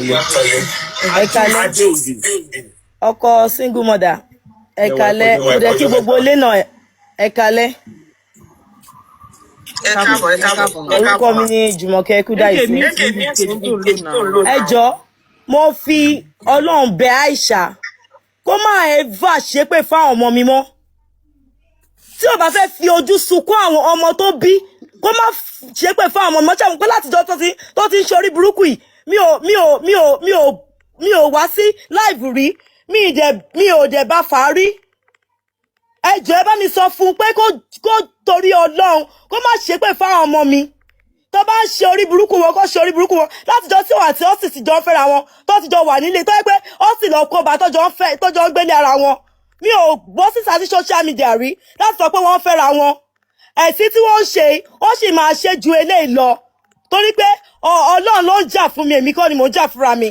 Kalẹ́. Ẹ kalẹ́. Adé òde. Ọkọ single mother, ẹ Ẹwà kalẹ́. ẹ̀kọ́. Mo dẹ̀ kí gbogbo ilé náà, ẹ kalẹ́. Ẹ káàbọ̀, ẹ káàbọ̀, ẹ Orúkọ káàbọ̀. mi ni Jùmọ̀kẹ́ Kúdáìsí. Mute page tó ń lò náà. Ẹ jọ, mo fi Ọlọ́run bẹ Aisha kó má ever ṣépè fáwọn ọmọ mi mọ́. Tí ò bá fẹ́ fi ojú sunkún àwọn ọmọ tó bí, kó má ṣépè fáwọn ọmọ mi mọ́. Ṣàmùpé látijọ́ tó ti ń ṣorí burúkú yìí, mi ò mi ò mi ò mi ò mi ò wá sí live rí, mi ò dẹ̀ bá fà á rí. Ẹ jọ̀ọ́, ẹ bá mi sọ fún un pé kó torí Ọlọ́run, kó má ṣépè fáwọn ọmọ mi. Tó bá ń ṣe orí burúkú wọn, kó ṣe orí burúkú wọn. Látijọ́ tí wọn àti ọ́sì ti jọ ń fẹ́ra wọn, tó ti jọ wà nílé, tó yẹ pé ọ́sì lọ kó bá, tó jọ ń fẹ́, tó jọ ń gbélé ara wọn, mi ò gbọ́ síta sí social media rí láti sọ pé wọ́n ń fẹ́ra wọn. Ẹ̀sìn tí wọ́n ń ṣe, ó sì máa ṣe ju eléyìí lọ, torí pé Ọlọ́run ló ń jà fún mi, èmi kọ́ ni mò ń jà fúnra mi.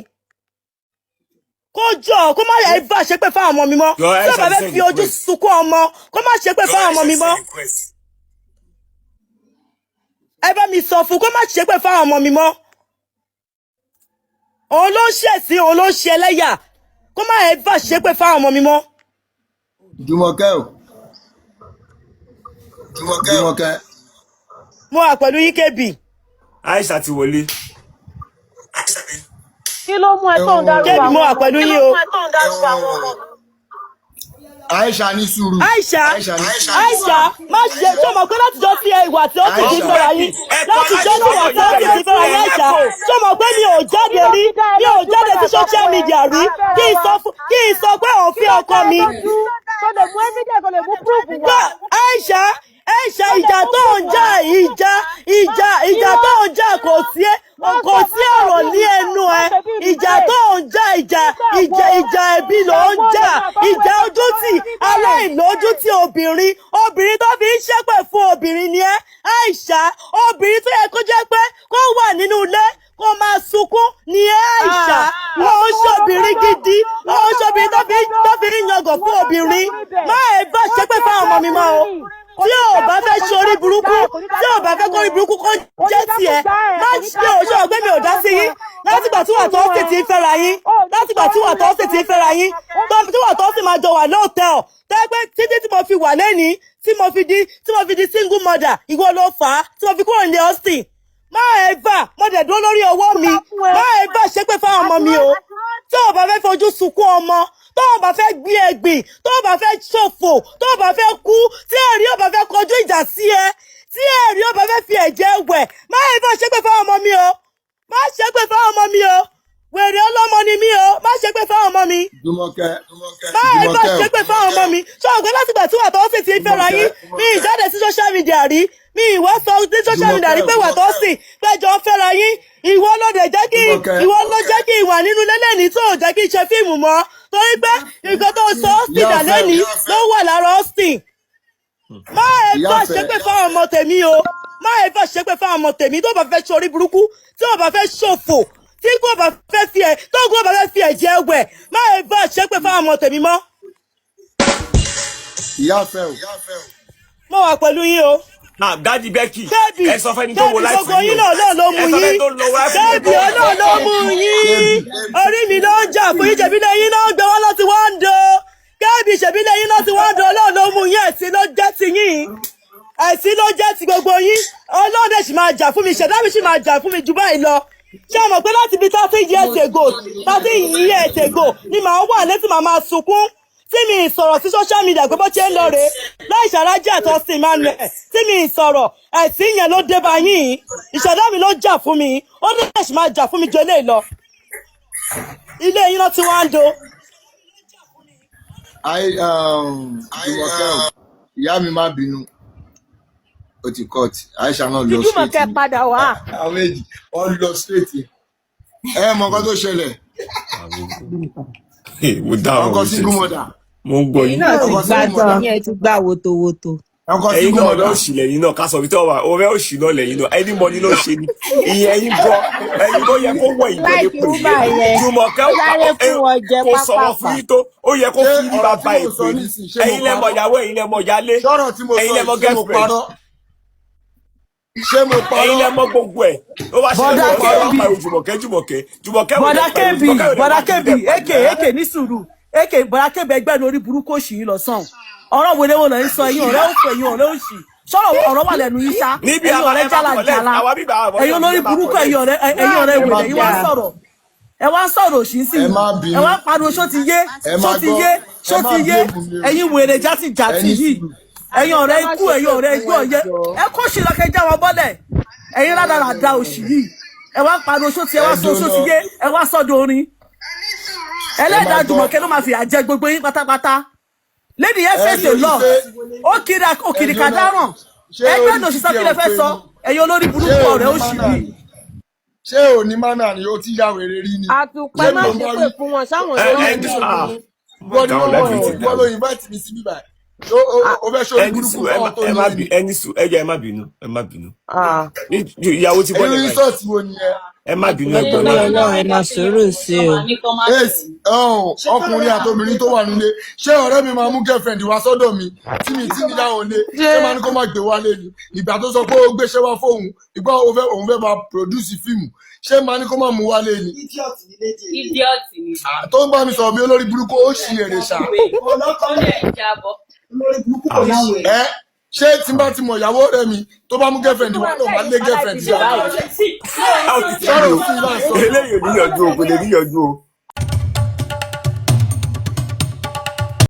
Kó jọ, kó má ẹ bá ṣépè fáwọn ọmọ mi mọ́. Jọ, Tí ò bá Aisha fẹ́ fi send ojú request. sunkún ọmọ, kó má ṣépè fáwọn ọmọ mi mọ́. Ẹ bá mi sọ fún kó má ṣépè fáwọn ọmọ mi mọ́. Òun ló ń ṣẹ̀sín, òun ló ń ṣe ẹlẹ́yà. Kó má ẹ bá ṣépè fáwọn ọmọ mi mọ́. Jùmọ̀kẹ́ o, Jùmọ̀kẹ́. Mo wà pẹ̀lú yín, KB. Aisha ti wọlé. Kí ló mú ẹ tó ń dárúkọ KB, àwọn mo wà ọmọ? Pẹ̀lú yín o. Aisha, ní sùúrù. Aisha. Aisha, ní sùúrù. Aisha, má ṣe tó mọ̀ pé látijọ́ tí ẹ ìwà tí ó sì ti Aisha. fẹ́ra yín, látijọ́ tí ìwà tí ó sì ti fẹ́ra yín, Aisha, tó mọ̀ pé mi ò jáde rí, mi ò jáde sí social media rí kí n sọ pé òun fi ọkọ mi. Tó lè mú evidence, tó lè mú proof wá. Gbọ́, Aisha, Aisha, ìjà tó ń jà, ìjà tó ń jà, kò sí ọ̀rọ̀ ní ẹnu ẹ. Ìjà tó ń jà, ìjà ẹbí ló ń jà, ìjà ojútì, aláìlójútì obìnrin, obìnrin tó fi ń ṣépè fún obìnrin ni ẹ, Aisha. Obìnrin tó yẹ kó jẹ́ pé kó wà nínú ilé kó máa sunkún ni ẹ, Aisha. Ó ń ṣobìnrin gidi, ó ń ṣobìnrin tó fi ń yangàn fún obìnrin. Má ẹ bá ṣépè fáwọn ọmọ mi mọ́ o. Tí ò bá fẹ́ ṣe orí burúkú, tí ò bá fẹ́ kórí burúkú kó jẹ́ tiẹ̀, má ṣe òṣè ọ̀gbẹ́. Mi ò dá sí yín látìgbà tí wà tó sì ti ń fẹ́ra yín, látìgbà tí wà tó sì ti ń fẹ́ra yín, tí wà tó sì máa jọ wà lóòtẹ́ọ̀ tẹ́gbẹ́ títí tí mo fi wà lẹ́ni, tí mo fi di single mother. Ìwọ ló fà á tí mo fi kúrò ní Austin. Má ẹ bà, mo dẹ̀ dúró lórí ọwọ́ mi. Má ẹ bà ṣépè fáwọn ọmọ mi o. Tí ò bá fẹ́ fojú sunkún ọmọ, tó o bá fẹ́ gbé ẹ̀gbìn, tó o bá fẹ́ ṣòfò, tó o bá fẹ́ kú, tí ẹ̀rí ò bá fẹ́ kọjú ìjà sí ẹ, tí ẹ̀rí ò bá fẹ́ fi ẹ̀jẹ̀ wẹ̀, má ẹ bá ṣépè fáwọn ọmọ mi o. Má ṣépè fáwọn ọmọ mi o. Wèrè ọlọ́mọ ni mí o. Má ṣépè fáwọn ọmọ mi. Jùmọ̀kẹ́. Má ẹ bá Jùmọ̀kẹ́ o. ṣépè fáwọn ọmọ mi. Ṣé o gbé látìgbà tí wà tó sì ti ń fẹ́ra yín, mi ì jáde sí social media rí, mi ìwọ sọ sí social media rí pé wà tó sì péjọ ń fẹ́ra yín. Ìwọ ló dẹ̀ jẹ́ kí Jùmọ̀kẹ́. ìwọ ló jẹ́ kí ìwà nínú lẹ́lẹ́ni tó ò jẹ́ kí n ṣe fíìmù mọ́, torí pé nǹkan tó sọ Austin dà Ìyá lẹ́ni ló wà lára Austin. Má ẹ Ìyá bá Fẹ́. ṣépè fáwọn ọmọ tèmi o. Má ẹ bá ṣépè fáwọn ọmọ tèmi. Tó bá fẹ́ ṣorí burúkú, tí ò bá fẹ́ ṣòfò, tí kò bá fẹ́ fi ẹ̀ tó kò bá fẹ́ fi ẹ̀jẹ̀ wẹ̀, má ẹ bá ṣépè fáwọn ọmọ tèmi mọ́. Ìyá Fẹ́ o. Mo wà pẹ̀lú yín o. Ah, Daddy Becky, Kébì, ẹ sọ fẹ́ni tó wo Kébì, live gbogbo yín náà, Ọlọ́run ló mú ẹ sọ yín. fẹ́ni tó lo live. Kébì, Ọlọ́run ló mú yín. Orí mi ló ń jà fún yín. Ṣèbí lẹ́yìn náà ń gbé wọ́n láti wá ń do. Kébì, ṣèbí lẹ́yìn náà ti wá ń do. Ọlọ́run ló mú yín. Ẹ̀sìn ló jẹ́ ti yín. Ẹ̀sìn ló jẹ́ ti gbogbo yín. Ọlọ́run dẹ̀ sì máa jà fún mi. Ìṣẹ̀dá mi sì máa jà fún mi jù báyìí lọ. Ṣé o mọ̀ pé láti bíi 30 years ago, 30 years ago ni màá wà létí, màá máa sunkún tí mi ì sọ̀rọ̀ sí social media pé bó ṣe ń lọ rèé láì ṣàrájì àtọ́sìn Emmanuel, tí mi ì sọ̀rọ̀? Ẹ̀sìn yẹn ló dé bá yín. Ìṣẹ̀dá mi ló jà fún mi, ó dẹ̀ sì máa jà fún mi ju eléyìí lọ. Ilé yín náà ti wá ń do. Jùmọ̀kẹ́ o, ìyá mi, má bínú, ó ti cut. Aisha náà lọ straight Jùmọ̀kẹ́ ni. padà wá. Àwọn méjì wọ́n lọ straight. Ẹ mọ nǹkan tó ṣẹlẹ̀. Mo dá Ọkọ àwọn single mother. Mo ń gbọ́ Ẹ̀yin yín. náà ti Ọkọ gbá single mother. tán, ẹ ti gbá wotowoto. Ọkọ Ẹ̀yin single náà mother. ọ̀rẹ́ òṣì lẹ́yìn náà. Ká sọ ibi tí wọ́n wà, ọ̀rẹ́ òṣì náà lẹ́yìn náà. Ẹni mọ ni ló ṣe ni ìyẹn. Ẹ̀yin gan, ẹ̀yin ló yẹ kó wọ ìgbẹ́ Láìkí lépè. wúbà yẹn, Jùmọ̀kẹ́ ó sáré fún wọn jẹ kò sọ̀rọ̀ pápápá. fún yín tó ó yẹ kó Ṣé fún yín ní ọ̀rọ̀ bàbá tí mo sọ èpè ni. nísìnyí, ṣé mo Ẹ̀yin lẹ́mọ̀ parọ́? ìyàwó, ẹ̀yin lẹ́mọ̀ ìyálé, Ṣọ́rọ̀ tí mo sọ ẹ̀yin lẹ́mọ̀ yìí, ṣé mo girlfriend. parọ́? Ṣé mo Ẹ̀yin parọ́? lẹ mọ̀ gbogbo ẹ̀. Ó wá ṣẹlẹ̀ Bọ̀dá Jùmọ̀kẹ́ wá Kébì. pariwo Jùmọ̀kẹ́, Jùmọ̀kẹ́, Jùmọ̀kẹ́ ò Bọ̀dá lè pariwo, Kébì, Jùmọ̀kẹ́ ò lè Bọ̀dá wá síbẹ̀ Kébì, pariwo. Èkè Èkè ní sùúrù. Èkè, Bọ̀dá Kébì, ẹgbẹ́ ní orí burúkú òṣì yìí lọ sàn. Ọ̀rọ̀ wo ló ń sọ? Ẹ̀yin ọ̀rẹ́ òfò, ẹ̀yin ọ̀rẹ́ òṣì. Sọ̀rọ̀ ọ̀rọ̀ wà lẹ́nu yín ṣá. Níbi Ẹ̀yin àwa ọ̀rẹ́ ẹ máa collect jálajàla. àwa bíbá àwọn Ẹ̀yin olórí ẹ máa burúkú, collect. ẹ̀yin ọ̀rẹ́ Ẹ wèrè, má ẹ̀yin wá ń bínú. sọ̀rọ̀. Ẹ wá ń sọ̀rọ̀ òṣì sí Ẹ yìí. má Ẹ bínú. wá ń pariwo ṣó ti yé, Ẹ ṣó má ti gbọ́. yé, Ẹ ṣó má ti yé. blame mi o. Ẹ̀yin wèrè játijàti Ẹ ní yìí. sùúrù. Ẹ̀yin ọ̀rẹ́ Ẹ má ikú, ṣe ẹ̀yin pé ọ̀rẹ́ fún igbó ẹ ọ̀yẹ́. jọ. Ẹ kó ṣì lọ́kẹ́ já wọn bọ́lẹ̀. Ẹ̀yin rádaràda òṣì yìí. Ẹ wá ń pariwo ṣó ti, ẹ Ẹ wá sọ ṣó ti dúró. yé, ẹ wá sọ́dọ̀ orin. Ẹ má Ẹlẹ́dàá gbọ́. Jùmọ̀kẹ́ ló máa fìyà jẹ gbogbo yín pátápátá. Lady yẹn Ẹ fèsì torí lọ. pé Ó kiri ẹ òkìrì dúró. kàdáràn. Ṣé Ẹgbẹ́ orí òṣìṣẹ́ títí kí ẹ lẹ ò fẹ́ pé sọ? ni? Ẹ̀yin olórí Ṣé burúkú ọ̀rẹ́ òní òṣì mánà yìí. ni? Ṣé òní mánà ni? Ó ti ya wèrè rí ni? Àtùpẹ́, Ṣé má mi ò ṣe bá pé wí? fún wọn sáwọn Ẹ èèyàn ẹ ń ní bẹ̀ ah ni. Ìwọ ni down wọ́n life ti ìwọ dàrú. ló invite mi síbí báyìí. Ó fẹ́ ṣorí Ẹ ní burúkú sùúrù, ẹ fáwọn má tó ẹ ní má ẹni. bí ẹ ní sùúrù, ẹ jẹ́ ẹ má bínú, ẹ má bínú. Ah. Ìyàwó ti Irú bọ́lẹ̀ báyìí. insult wo nìyẹn? Ẹ má bínú, Torí ẹ̀gbọ́n náà. Ọlọ́run, ẹ máa sùúrù sí o. Ace, ọ̀hún, ọkùnrin àtobìnrin tó wà nílé, ṣé ọ̀rẹ́ mi máa mú girlfriend wá sọ́dọ̀ mi tí mi ti níyàwó lé? Ṣé Ṣé máa ní kó má gbé wálé ni? Ìgbà tó sọ pé ó gbéṣẹ́ wá fóun, ìgbà ó fẹ́ òun fẹ́ máa produce fíìmù, ṣé máa ní kó má mú wálé ni? Idiot ni lady yìí. Idiot ni. Ah, tó ń bá mi sọ̀rọ̀ bí olórí burúkú, ó ṣì èrè ṣá. Ó lè jábọ́. Olórí burúkú kò láwọn Ẹ ṣé tí n bá ti mọ̀ ìyàwó ọ̀rẹ́ mi tó bá mú girlfriend wá náà, máa lé girlfriend jáde. A ò ti Sọ̀rọ̀ tẹ̀lé o. sí ilá sọ. Eléyìí ò níyànjú o, kò lè níyànjú o.